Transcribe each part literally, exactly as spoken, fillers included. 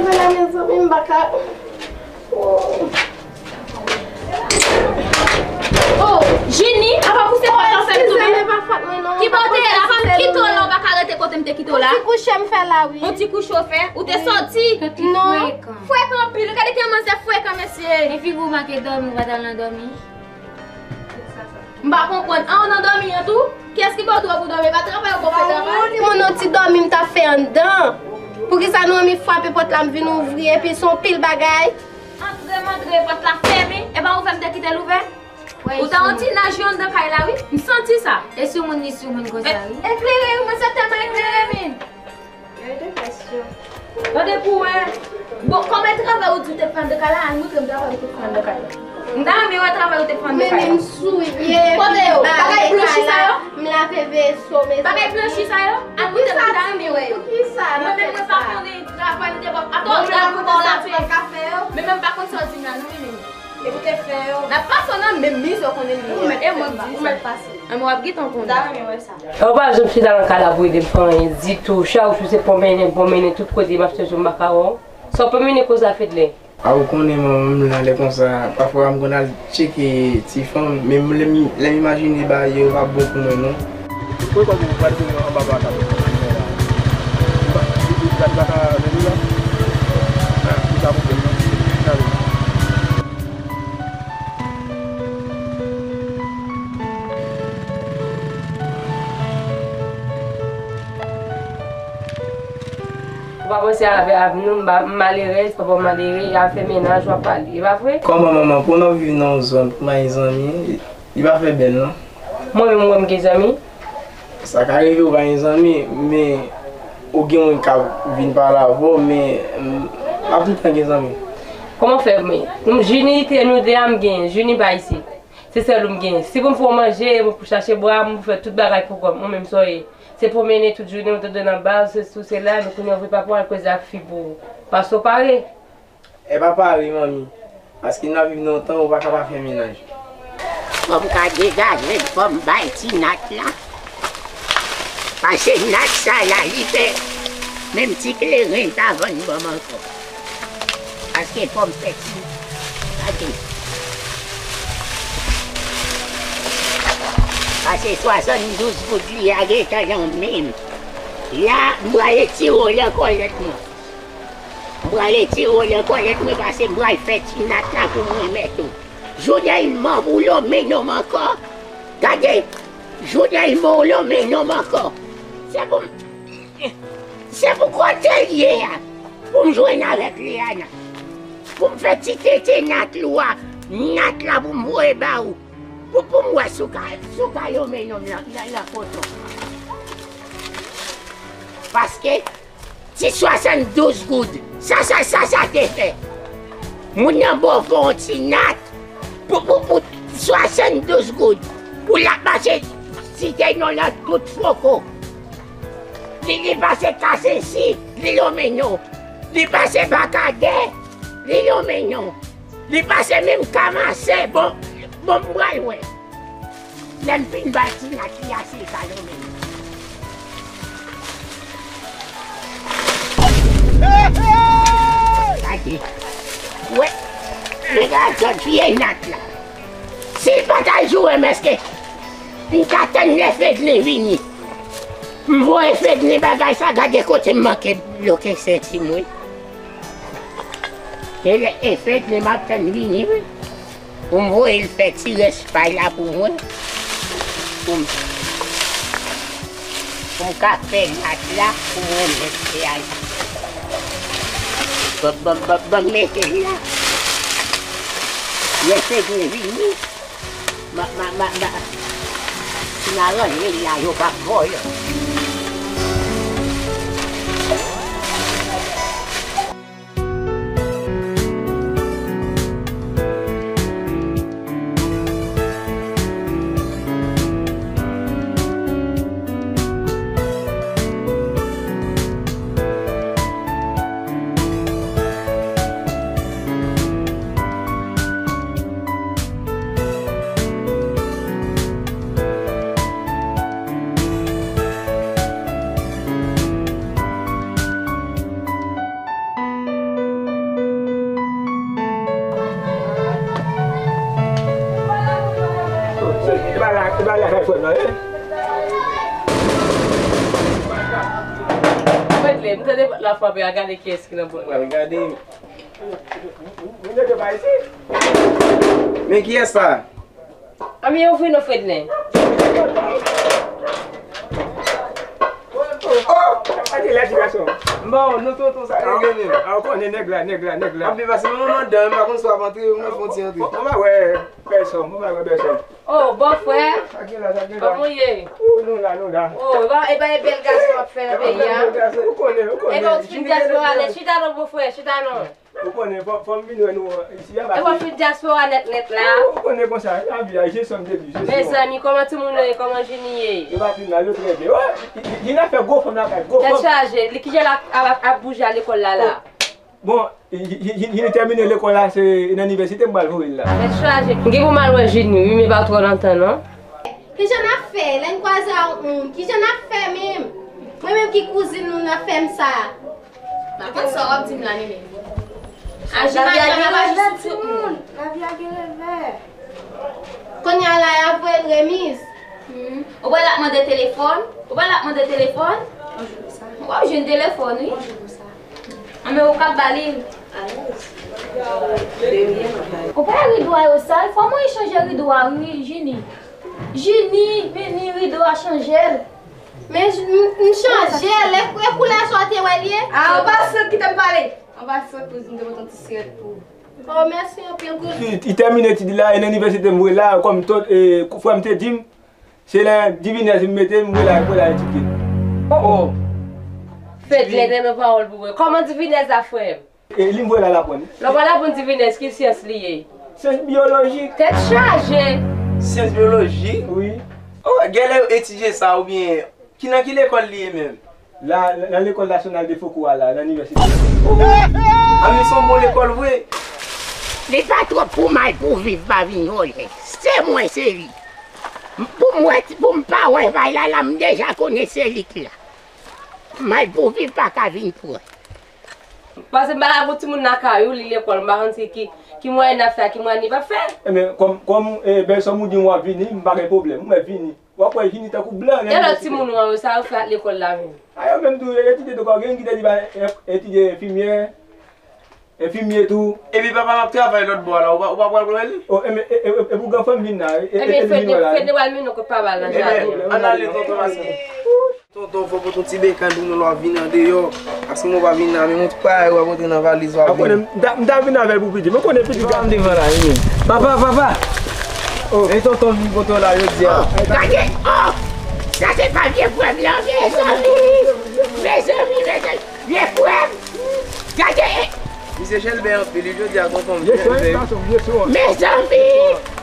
Mezanmi, m pa ka. Oh, Jini, apa pou se pòt lan fèm tou menm? Eskize, men pa fòt mwen non. Ki bò w te ye la? Fanm, kite w la, ou pa ka rete kote m te kite w la. Yon ti kouche m fè la, wi. Yon ti kouche w fè? Ou te sòti? Non. Frekan anpil, gade ki manzè frekan, mesye. Men figi w manke dòmi, ou pa t al nan dòmi? M pa konprann. An, ou nan dòmi an tou? Kiyès ki ba w dwa pou dòmi? E pa travay ou ba w fè travay? Yon ti moun, yon ti dòmi m t ap fè anndan. Poukisa nou anvi frape pòt la, m vin ouvri, epi se yon pil bagay? Antre, m antre, pòt la fèmen. E pa ouvè m te kite l ouvè? Ou ta yon ti naj yo anndan kay la, wi. M santi sa. E sou moun, li sou moun konsa, wi. Eklere, wi, mwen se tèlman eklere, men. Gade pou wè. Bon, kòman travay ou di w te fè anndan kay la? Al montre m travay ou te fè anndan kay la. M ta renmen wè travay ou te fè anndan kay la. Men, men m souye. Kote yo? Bagay blanchi sa yo? M lave veso, men. Bagay blanchi sa yo? Al montre m, m ta renmen wè yo. Poukisa n ap fè sa? Mwen menm, mwen pa konnen travay m te fè. Atò, gade pou w la fè. Men, men m pa konn sa w di m la, non, men, men. Epi w te fè yo. N ap pase w nan menm mizè w konnen li ye. E mwen k di sa. Ou mèt pase. An, men w ap gentan konnen. M ta renmen wè sa. Ou pa janm chita nan kay la pou ede m fè anyen ditou. Chak jou se pwomennen, pwomennen tout kote, m ap chèche w, m pa ka wè w. Sa w pwomennen konsa, Fedlè? A, ou konnen manman m lan, lè konsa, pafwa m konn al tcheke ti fanm, men m, lè m, lè m imajine bagay yo, yo pa bon pou mwen, non. Pou kòm ou pral vin anba plaka m, m pa, li, li, li pa ka vin la. Ah, li pa pwoblèm, non. Li ka vin. Ou pa panse avè avni w, m pa, m malerèz, papa w malere, y ap fè mennaj, w ap pale. E pa vre? Kòman manman, pou nou viv nan yon zòn, pou m pa gen zanmi, li pa fè bèl, non. Mwen menm, mwen, m gen zanmi? Sa ka rive ou pa gen zanmi, men ou gen moun k ap vin pale avè w, men, m, m ap toutan gen zanmi. Kòman fè, men? M, Jini, te nou de a m genyen, Jini pa isit. Se sèl ou m genyen. Si pou m fè w manje, pou chache bwa, m pou fè tout bagay pou kò m. Ou menm sa w ye. Se pwomennen tout jounen, ou tande nan bal, se sou, se la, men kounye a w vle papa w al koze ak fi pou ou. Paske w pare. E pa pare, manmi. Paske n ap viv nan yon tan ou pa ka pa fè mennaj. Fò m ka degaje l, fò m bay ti Nat la. Paske Nat sa la, li fè menm ti kleren l pa vann ban m ankò. Paske fò m fè ti, gade. Paske swasanndouz goud li a gentan nan men m. La, m pral retire w nan kòlèt mwen. M pral retire w nan kòlèt mwen, paske m pral fè ti Nat la pou mwen mèt ou. Jounen m manm ou lonmen non m ankò. Gade, jounen m manm ou lonmen non m ankò. Se pou m Se pou kote l ye a, pou m jwenn avèk Liana. Pou m fè ti tete Nat lwa, Nat la pou m voye ba ou. Pou, pou m wè si w ka, si w ka lonmen non m nan, nan, nan koton. Paske ti swasanndouz goud, sa, sa, sa, sa te fè. Moun nan ba w fè yon ti Nat, pou, pou, pou swasanndouz goud. Pou l ap mache site non nan tout foko. Li, li pase Kasensi, li lonmen non. Li pase Bakadè, li lonmen non. Li pase menm Kamasen, bon, bon, m pral wè. Lè m fin bay ti Nat li a, si l ka lonmen non. Gade. Wè. Men gade zòt vye Nat la. Si l pa t al joure m, èske m ka tann lè Fedlin vini? M voye Fedlin bagay sa, gade kote m manke bloke senti m, wi. E lè, e Fedlin m ap tann vini, wi. Pou m voye l fè ti rès pay la pou mwen. Pou m, pou m ka fè Nat la, pou mwen mete a la. Ban, ban, ban, ban m mete l la. Lè Fedlin vini, ma, ma, ma, ma, m a ranje l la, yo p ap vòlè. Fredley, m tande pòt la frape a, gade kiyès ki nan pòt la. Pral gade. Men kiyès sa? Anben ouvri non, Fredley. Oh! Sa te lè di gason. Bon, nou tonton sa te gen menm. A, ou konnen nèg la, nèg la, nèg la. Anpi pase mwen manman dan, m pa konn si w ap antre, mwen fon ti antre. Mwen pa wè pèsòn, mwen pa wè pèsòn. Oh, bòfrè. Sa gen la, sa gen la. Kòman w ye? Oh, nou la, nou la. Oh, e pa, e pa e bèl gason w ap fè nan peyi a? Ou konnen, ou konnen. E pa w fin dyaspora nèt, chita non, bòfrè, chita non. Ou konnen, fò, fò m vin wè nou isi a. E w ap fin dyaspora nèt, nèt la. Ou konnen konsa, lavi a, jesyon m te di, jesyon. Mezanmi, kòman timoun yo ye, kòman Jini ye? Yo pa pi mal, yo trè byen. Oh, Jini ap fè gwo fanm lakay, gwo fanm. Tèt chaje, li kijan l ap, ap, ap bouje al lekòl la, la? Bon, Jini tèmine lekòl la, se nan inivèsite m pral voye l la. Tèt chaje. M gen pou m al wè Jini, wi, men pa twò lontan, non. Kijan n ap fè lè n kwaze ak moun? Kijan n ap fè menm? Mwen menm ki kouzin nou, n ap fè m sa. M pa konn sa w ap di m la, Nene. Ajina gen revè, timoun. Lavi a gen revè. Kounye a la, y ap voye l remiz. Hmm. Ou pral ap mande telefòn? Ou pral ap mande telefòn? W ap jwenn telefòn, wi. Anben ou ka ba li l. Ou pa wè rido a yo sal? Fò mwen chanje rido a, wi, Jini. Jini, vini, rido a chanje l. Men j-, m, m chanje l, e, e koulè sa w te wè l ye? A, anba sant kite m pale. Anba sant, kouzin, m te pote yon ti sirèt pou ou. Oh, mèsi anpil, kouzin. Li, li tèmine etid li la, e nan inivèsite m voye l la, kòm tout, e, frè m te di m, se nan divinès m mete m voye l al, voye l al etidye. Oh, oh. Fedlè, tande pawòl pou mwen. Kòman divinès la, frè m? E li m voye l al aprann. Lè w pral aprann divinès, ki syans li ye? Syans biyoloji. Tèt chaje! Syans biyoloji? Wi. Oh, genlè yo etidye sa oubyen ki, nan ki lekòl li ye menm? La, nan, nan lekòl nasyonal de Foucault a la, nan inivèsite. Anben se yon bon lekòl vre. Li pa twòp pou mal pou viv pa vin vòlè. Se mwen, se li. Pou m wè, pou m pa wè bay la, la, m deja konnen se li ki la. Mal pou viv pa ka vin pran. Paske m pa ka gon timoun lakay ou, li lekòl, m pa konn si ki, ki mwayen n ap fè, ki mwayen li p ap fè. Ebyen, kòm, kòm, e, bèlsè m ou di m w ap vini, m pa gen pwoblèm, mwen vini. W ap wè vini tankou blan nan inivèsite. E lòt timoun ou an yo, sa yo fè ak lekòl la menm? A, yo menm tou, yo etidye tou, gen ki te di ba, e, etidye enfimyè, enfimye tou. Epi papa m ap travay lòt bò a la, ou pa, ou pa pral wè li? O, e, e, e, e pou granfrè m vin la, e, e, e, Fedley, Fedley pral mennen w kot papa l nan jaden. Ebyen, ann ale tonton, paske Tonton, fò pote yon ti bekàn pou mwen lè w ap vin andeyò. Paske mwen pa vin la, men yon ti bagay w ap pote nan valiz w ap vin. Mwen konnen, m ta, m ta vin avè l pou pitit. Mwen konnen pitit la. Devan la, wi. Papa, papa! Oh. E tonton vin pote w la jodi a. Oh, gade! Oh! Sa se pa vye frè m nan, mezanmi! Mezanmi, mezanmi! Vye frè m! Gade! Misye chèlbè anpil, wi, jodi a tonton m chèlbè. Mezanmi!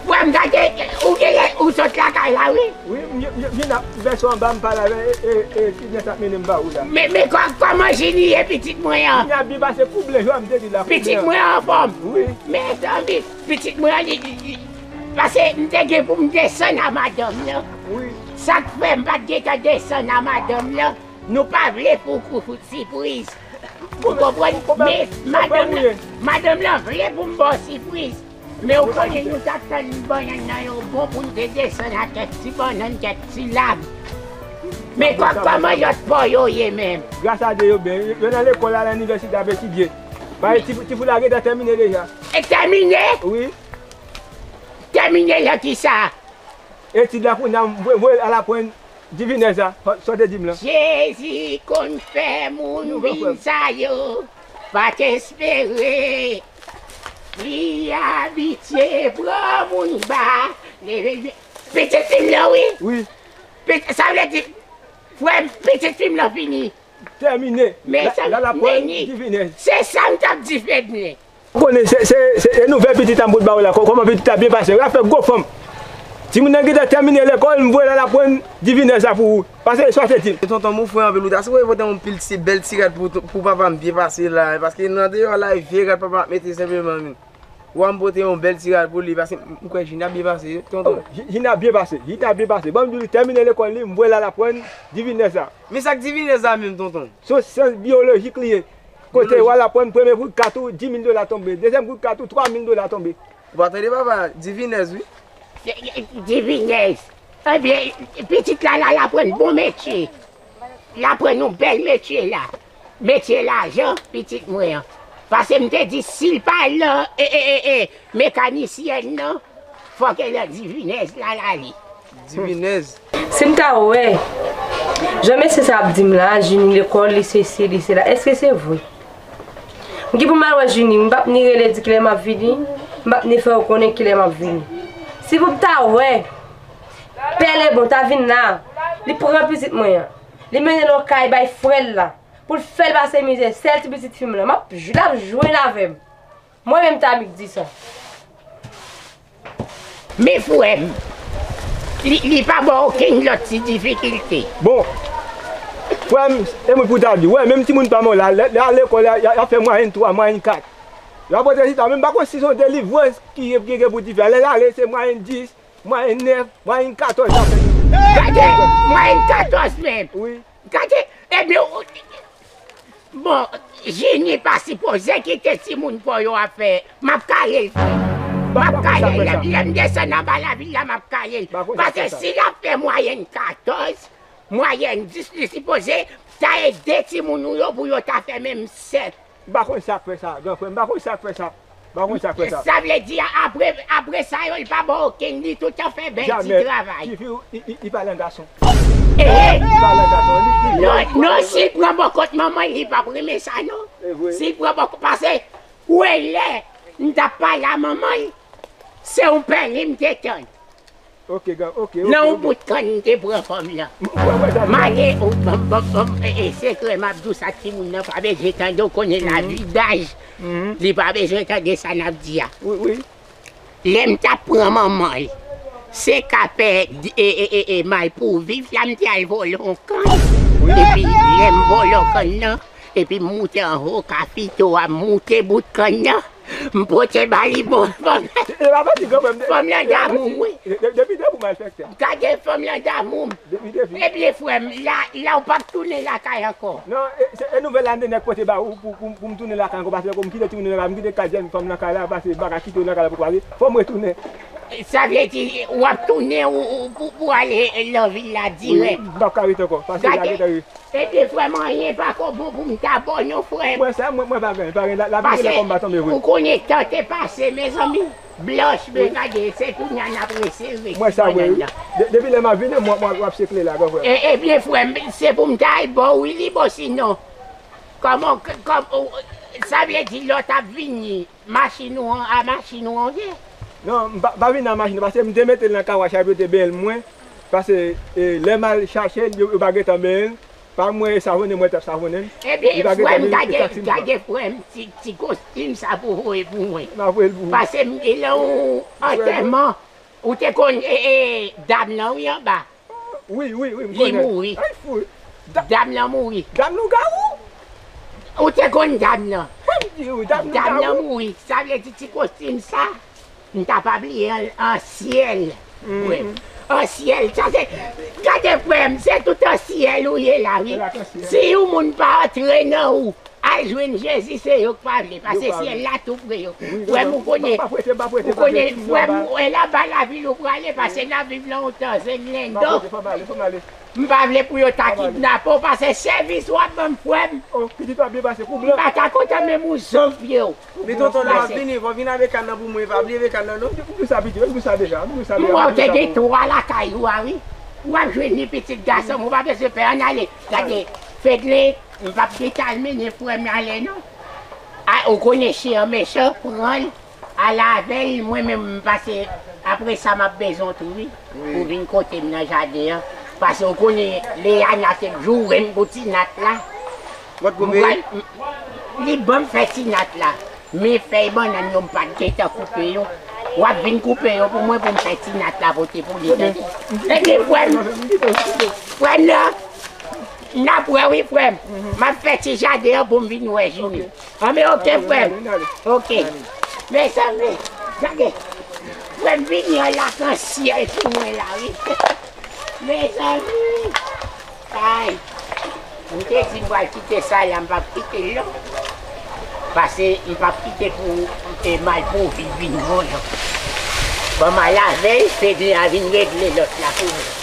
Frè m, gade, ou genlè, ou sot lakay la, wi. Wi, m, m, m vin ap vèse anba, m pale avè, e, e, e, ti nèg sa ap mennen m ba ou la. Men, men kò-, kòman Jini ye, pitit mwen an? Jini ap byen pase kou blan, jan m te di la, kou blan. Pitit mwen an anfòm? Wi. Mezanmi, pitit mwen an, li, li, li, pase m te gen pou m desann a madanm nan. Wi. Sa k fè m pa t gentan desann a madanm nan, nou pa vle fè w kou fout sipriz. Ou konprann? Men madanm nan, madanm nan vle pou m ba w sipriz. Men ou konnen nou t ap tann bannann nan yo bon pou n te desann a kèk ti bannann, kèk ti lab. Men kò-, kòman lòt bò yo ye menm? Gras a Dye yo byen. Yo nan lekòl la, nan inivèsite ap etidye. Paske ti, ti fi la gentan tèmine deja. E tèmine? Wi. Tèmine nan kisa? Etid la kounye a, m voye, voye l al aprann divinès la, sa w te di m lan. Jezi konn fè moun vin sa yo pa t espere. Li abitye pran moun ba. Pitit fi m lan, wi. Wi. Pit-, sa vle di, frè m, pitit fi m lan fini. Tèmine. Men la, sa l al aprann divinès. Se sa m t ap di, Fedlè. Ou konnen se, se, se, se nouvèl pitit la m pot ba ou la, kò-, kòman pitit la byen pase. L ap fè gwo fanm. Timoun nan gentan tèmine lekòl, m voye l al aprann divinès la pou ou. Pase sa w te di m. Tonton, m ofri anpil ou ta sipoze pote yon pil ti bèl ti rad pou, pou papa m byen pase la, paske nan deyò la, e vye rad papa m ap mete senpleman, men. Wa m pote yon bèl ti rad pou li, paske m, m kwè Jini ap byen pase, tonton. Oh, Ji-, Jini ap byen pase, Jini ap byen pase. Ban m di w, li tèmine lekòl li, m voye l al aprann divinès la. Men sa k divinès la menm, tonton? Se yon syans biyolojik li ye. Kote w al aprann premye kout kat ou, dis mil dola tonbe. Dezyèm kout kat ou, twa mil dola tonbe. Ou pa tande papa, divinès, wi. Divinès. Ebyen, pitit la la, l aprann bon metye. L aprann yon bèl metye la. Metye lajan, pitit mwen an. Pase m te di, si l pa lan, e, e, e, e, mekanisyèn nan, fòk e lan divinèz la l ale. Divinèz. Si m ta wè jan mesye sa ap di m la, Jini lekòl, li sesi, li sela, èske se vre? M gen pou m al wè Jini, m p ap ni rele di kilè m ap vini, m p ap ni fè yo konnen kilè m ap vini. Si pou m ta wè Pè Lebon ta vin la, li pran pitit mwen an, li mennen l yon kay bay frè l la, pou l fè l pase mizè, sèl ti pitit fi m lan, m ap, l ap jwenn avè m. Mwen menm Tamik di sa. Men frè m, li, li pa ba w okenn lòt ti difikilte. Bon, frè m, e mwen pou ta di, wè, menm timoun pa m yo la, lè, lè y al lekòl, y a, y a, y a fè mwayèn twa, mwayèn kat. Y a pote rezilta, men m pa konn si se yon delivrans ki, ki gen pou ti fi a. Lè l ale, se mwayèn dis, mwayèn nèf, mwayèn katòz, y a fè. Gade, mwayèn katòz menm. Wi. Gade, ebyen, ou, bon, Jini pa sipoze kite timoun pa w yo ap fè, m ap kale l, frè. M ap kale l, lè, lè m desann anba lavil la, m ap kale l. Pase si l ap fè mwayèn katòz, mwayèn dis, li sipoze ta ede timoun ou yo pou yo ta fè menm sèt. M pa konn sa k fè sa, gran frè m, m pa konn sa k fè sa. M pa konn sa k fè sa. Sa vle di, apre, apre sa yo, li pa ba w okenn, li toutan fè bèl ti travay. Ti fi, li, li, li pa lan gason. Ehe. Li pa lan gason, li, li, non, non, si l pran bò kont manman l, li p ap renmen sa, non. Si l pran bò kont, pase, wè lè m t ap pale a manman l, se yon pèlen m te tann. Ok, ok, ok. Nan yon bout kann m te pran fanm nan. M ale, e, e, sekrè m ap di w sa, timoun nan pa bezwen tande, w konnen lavi daj. Li pa bezwen tande sa n ap di a. Wi, wi. Lè m t ap pran manman l, se kapè, e, e, e, e, Malpouviv la, m te al vòlò yon kann. Epi, lè m vòlò kann nan, epi m moute anwo kafito a, m moute bout kann nan. M pote ba li, bon, fanm nan damou m, wi. Gade, fanm nan damou m. Ebyen, frè m, la, la w p ap tounen lakay ankò. Non, e, se, e nouvèl ane nèk pote ba ou pou, pou, pou m tounen lakay ankò, pase m kite timoun yo lakay, m kite kat jèn fanm lakay la, pase m pa ka kite yo lakay la pou kwaze. Fò m retounen. Sa vle di, w ap tounen ou, ou, pou, pou ale, e, nan vil la dirèk. Wi, m p ap ka rete ankò, pase la gentan rive. Ebyen, frè m, anyen pako bon pou m ta ba w non, frè m. Mwen sa, mwen, mwen pa gen, pa gen, la, lavi se lè kòm baton, men vre. Ou konnen tan te pase, mezanmi. Blanch, men gade, se kounye a n ap resere ti bannann nan. Mwen sa, vre, wi. De-, depi lè m ap vini, mwen, mwen, w ap sekle la, gran frè. E, ebyen, frè m, se pou m ta al ba w, wi, li bon, sinon. Kòman, k-, kòm, ou, sa vle di lè w t ap vini, machin ou an, a machin ou an ye? Non, m pa, pa vin a machin, pase m te mete l nan kawach la, epi yo te benyen l mwen. Pase, e, lè m al chache l, yo, yo pa gentan benyen l. Pa mwen e savonnen, mwen t ap savonnen l. Ebyen, frè m, gade, gade, frè m, ti, ti kostim sa pou voye pou mwen. M ap voye l pou ou. Pase m te nan yon antèman, ou te konn, e, e, dam nan, wi, anba. Wi, wi, wi, m konnen. Li mouri. Ay, fou. Dam nan mouri. Dam lougawou? Ou te konn dam nan? Dam nan mouri. Sa vle di ti kostim sa, m ta pa bliye an, an syèl. Wi. An syèl. Sa se, gade frè m, se tout an syèl ou ye la, wi. Si yon moun pa antre nan ou, al jwenn Jezi, se yo k pa vle, pase syèl la tou pre yo. Frè m, ou konnen, ou konnen, frè m, e laba lavil ou prale, pase n ap viv nan yon tan zenglendo. M pa vle pou yo ta kidnape w, pase sèvis w ap ban m, frè m. M pa ta kontan menm yon zon pye w. Men tonton, lè w ap vini, fò w vin avèk kann nan pou mwen, pa bliye avèk kann nan, non. M di w sa, pitit, m di w sa deja, m di w sa deja. M wè w te gen twa lakay ou a, wi. W ap jwenn li, pitit gason m, ou pa bezwen pè, ann ale. Gade, Fedley, m p ap gentan al mennen frè m ale non. A, ou konnen chen an mechan, pran l, al avè l, mwen menm m pase, apre sa m ap bezwen w tou wi, pou vin kote m nan jaden an. Pase ou konnen Leyana te joure m pou ti nat la. M pral, m, li ban m fè ti nat la. Men fèy bannann yo m pa t gentan koupe yo. W ap vin koupe yo pou mwen pou m fè ti nat la pote pou li, tande. Ebyen, frè m, frè m nan, n ap wè wi, frè m. M ap fè ti jaden an pou m vin wè Jini. Anben, oke, frè m. Oke. Mezanmi, gade. Frè m vini an lakansyèl pou mwen la, wi. Mezanmi. Ay, m te di m pral kite sa la, m p ap kite l non. Pase m p ap kite pou, e, malpouvi vin non, non. Kòman l avè l, Fedna vin regle lòt la pou mwen.